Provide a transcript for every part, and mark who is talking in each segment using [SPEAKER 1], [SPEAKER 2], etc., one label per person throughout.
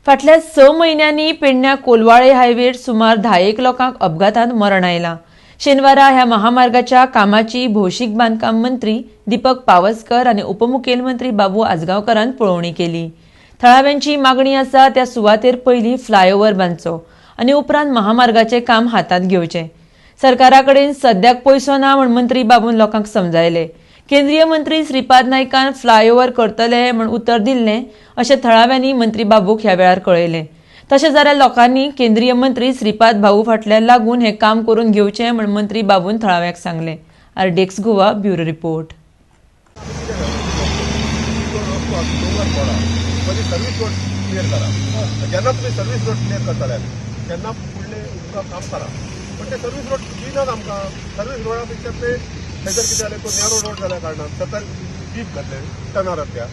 [SPEAKER 1] फाटल्या 6 म्हयन्यांनी पेडण्या कोलवाळे हायवेर सुमार 10 लोकांक अपघातांत मरण आयलां. शेनवारा ह्या महामार्गाच्या कामाची भौशीक बांदकाम मंत्री दीपक पावसकर आनी उपमुखेलमंत्री बाबू आजगांवकरान पळोवणी केली. थळाव्यांची मागणी आसा, त्या सुवातेर पयलीं फ्लायओव्हर बांदचो आनी उपरांत महामार्गाचें काम हातांत घेवचें. सरकारा कडेन सद्याक पयसो ना म्हूण मंत्री बाबून लोकांक समजायले. केंद्रीय मंत्री श्रीपाद नायकान फ्लायओव्हर करतले म्हूण उतर दिल्लें अशें थळाव्यांनी मंत्री बाबूक ह्या वेळार कळयलें. तशें जाल्यार लोकांनी केंद्रीय मंत्री श्रीपाद भाऊ फाटल्यान लागून हें काम करून घेवचें म्हूण मंत्री बाबून थळाव्यांक सांगलें. RDX Goa, bureau report.
[SPEAKER 2] दोंगर पडा, पयलीं सर्वीस रोड क्लियर करा. जेन्ना तुमी सर्वीस रोड क्लियर करतले तेन्ना फुडलें तुमकां काम करा, पण ते सर्वीस रोड दिनात आमकां. सर्वीस रोडा पेक्षा ते थंयसर कितें जालें, तो नॅरो रोड जाल्या कारणान सतत डीप घातले टनारांतल्या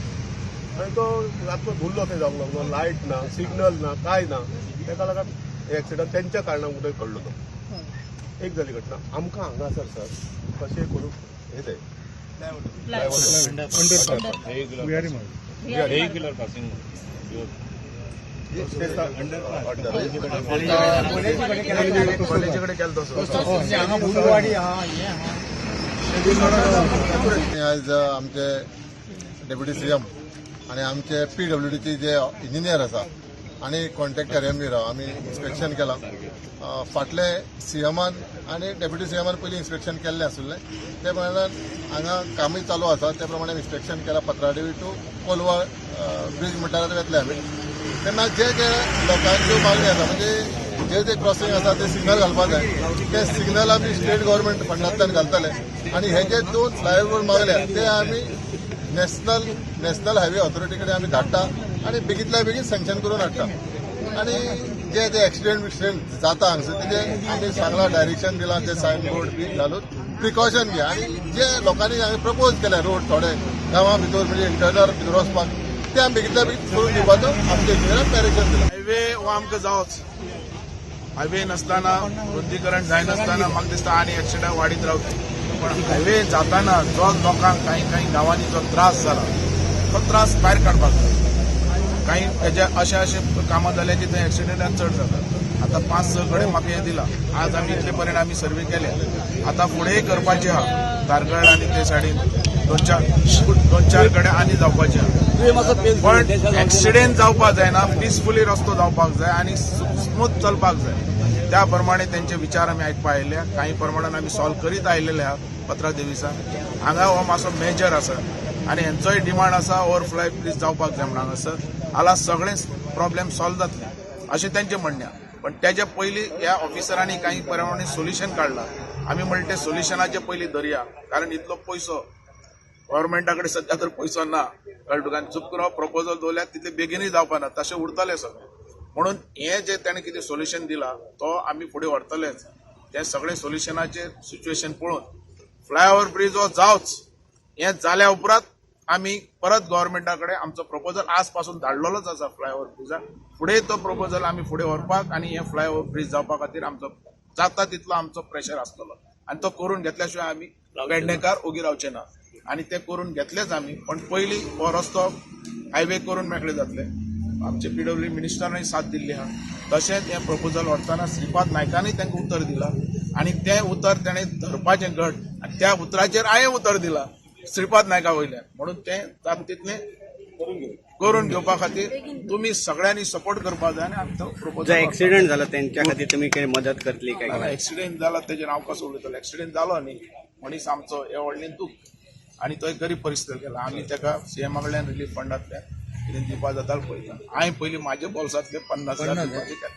[SPEAKER 2] आनी तो रातचो धुल्लो थंय जावंक लागलो. लायट ना, सिग्नल ना, कांय ना. तेका लागून एक्सिडंट तेंच्या कारणान कुठे घडलो. तो एक जाली घटना. आमकां हांगासर सर कशें करून हे जाय.
[SPEAKER 3] Vehicular passing.
[SPEAKER 2] कॉलेजी कडेन केलो तसो.
[SPEAKER 4] आयज आमचे डेप्युटी सीएम आणि आमचे पीडब्ल्यूडीचे जे इंजिनियर आसा आणि कॉन्ट्रॅक्टर एम व्ही राव, आमी इन्स्पेक्शन केलां. फाटले सीएमान आनी डेप्युटी सीएमान पयलीं इन्स्पेक्शन केल्लें आशिल्लें. ते प्रमाणे हांगा कामूय चालू आसा. ते प्रमाणे इन्स्पेक्शन केलां. पत्रादेवी टू कोलवाळ ब्रीज म्हणटा ते वेतले आमी. तेन्ना जे जे लोकांच्यो मागणी आसा, म्हणजे जे जे क्रॉसिंग आसा ते सिग्नल घालपा जाय, ते सिग्नल आमी स्टेट गव्हर्नमेंट फंडांतल्यान घालतले. आनी हे जे दोन फ्लायओव्हर मागल्या ते आमी नॅशनल हायवे ऑथॉरिटी कडेन आमी धाडटा आनी बेगींतल्या बेगीन सँक्शन करून हाडटा. आनी जे ते एक्सिडेंट बिक्सिडेंट जाता हांगसर, तेजे आमी सांगलां, डायरेक्शन दिलां, ते सायन बोर्ड बी घालून प्रिकॉशन घे. आनी जे लोकांनी हांगा प्रपोज केल्या रोड थोडे गांवा भितर, म्हणजे इंटरनल भितर वचपाक, ते आमी बेगींतल्या बेगीन करून दिवपाचो आमच्या इंजिनियरान डायरेक्शन दिलां.
[SPEAKER 5] हायवे हो आमकां जावच. हायवे नासतना, रुंदीकरण जायनासतना म्हाका दिसता आनी एक्सिडंट वाडीत रावता. पण हायवे जाताना जो लोकांक कांय कांय गांवांनी जो त्रास जाला तो त्रास भायर काडपाक जाय. कांय हेजे अशे अशे कामां जाल्या की थंय एक्सिडंटान चड जातात. आतां 5-6 कडेन म्हाका हें दिलां. आज आमी इतले पर्यंत आमी सर्वे केले. आतां फुडेंय करपाचें आहा. धारगळ आनी ते सायडीन दोन चार कडेन आनी जावपाचें आहा. पण एक्सिडेंट जावपाक जायना, पिसफुली रस्तो जावपाक जाय आनी स्मूथ चलपाक जाय. त्या प्रमाणे तेंचे विचार आमी आयकपा आयिल्ले. कांय प्रमाणान आमी सॉल्व करीत आयिल्ले आहा. पत्रादेवीसान हांगा हो मातसो मेजर आसा आनी हेंचोय डिमांड आसा, ओवरफ्लाय ब्रीज जावपाक जाय म्हणून. हांगासर आला सगळे प्रॉब्लेम सॉल्व जातले अशें तेंचें म्हणणें आहा. पण तेच्या पयलीं ह्या ऑफिसरांनी कांय प्रमाणे सोल्युशन काडलां. आमी म्हणटा ते सोल्युशनाचे पयलीं धरया, कारण इतलो पयसो गव्हर्मेंटा कडेन सध्या तर पयसो ना, कळ्ळें तुका? आनी चुप करून प्रपोजल दवरल्यार तितले बेगीनूय जावपा ना, तशें उरतलें सगळें. म्हणून हें जें ताणें कितें सोल्युशन दिलां तो आमी फुडें व्हरतलेच. तें सगळें सोल्युशनाचेर सिच्युएशन पळोवन फ्लायओव्हर ब्रीज हो जावच. हें जाल्या उपरांत आमी परत गव्हर्मेंटा कडेन आमचो प्रपोजल आज पासून धाडलेलोच आसा फ्लायओव्हर ब्रिजाक. फुडें तो प्रपोजल आमी फुडें व्हरपाक आनी हें फ्लायओव्हर ब्रीज जावपा खातीर आमचो जाता तितलो आमचो प्रेशर आसतलो आनी तो करून घेतल्या शिवाय आमी पेडणेकार ओगी रावचे ना. आनी ते करून घेतलेच आमी, पण पयलीं हो रस्तो हायवे करून मेकळे जातले. आमचे पीडब्ल्यू मिनिस्टरानय साथ दिल्ली आहा. तशेंच हें प्रपोजल व्हरतना श्रीपाद नायकानय तांकां उतर दिलां आनी तें उतर ताणें धरपाचें घट आनी त्या उतराचेर हांवें उतर दिलां श्रीपाद नायका वयल्यान. म्हणून तें जाता तितलें करून घेवपा खातीर तुमी सगळ्यांनी सपोर्ट करपाक जाय आनी आमचो
[SPEAKER 6] जो
[SPEAKER 5] प्रपोजल.
[SPEAKER 6] एक्सिडेंट जाला तेंच्या खातीर तुमी कितें मदत करतली काय?
[SPEAKER 5] एक्सिडेंट जाला तेजेर हांव कसो उलयतलो? एक्सिडेंट जालो न्ही मनीस आमचो, हें व्हडलें दूख आनी तो एक गरीब परिस्थितीत गेला. आमी ताका सीएमा कडल्यान रिलीफ फंडांतल्यान कितें दिवपा जाता पळयता. हांवें पयलीं म्हाज्या बोल्सांतले 50,000 दिवपाचें केलें.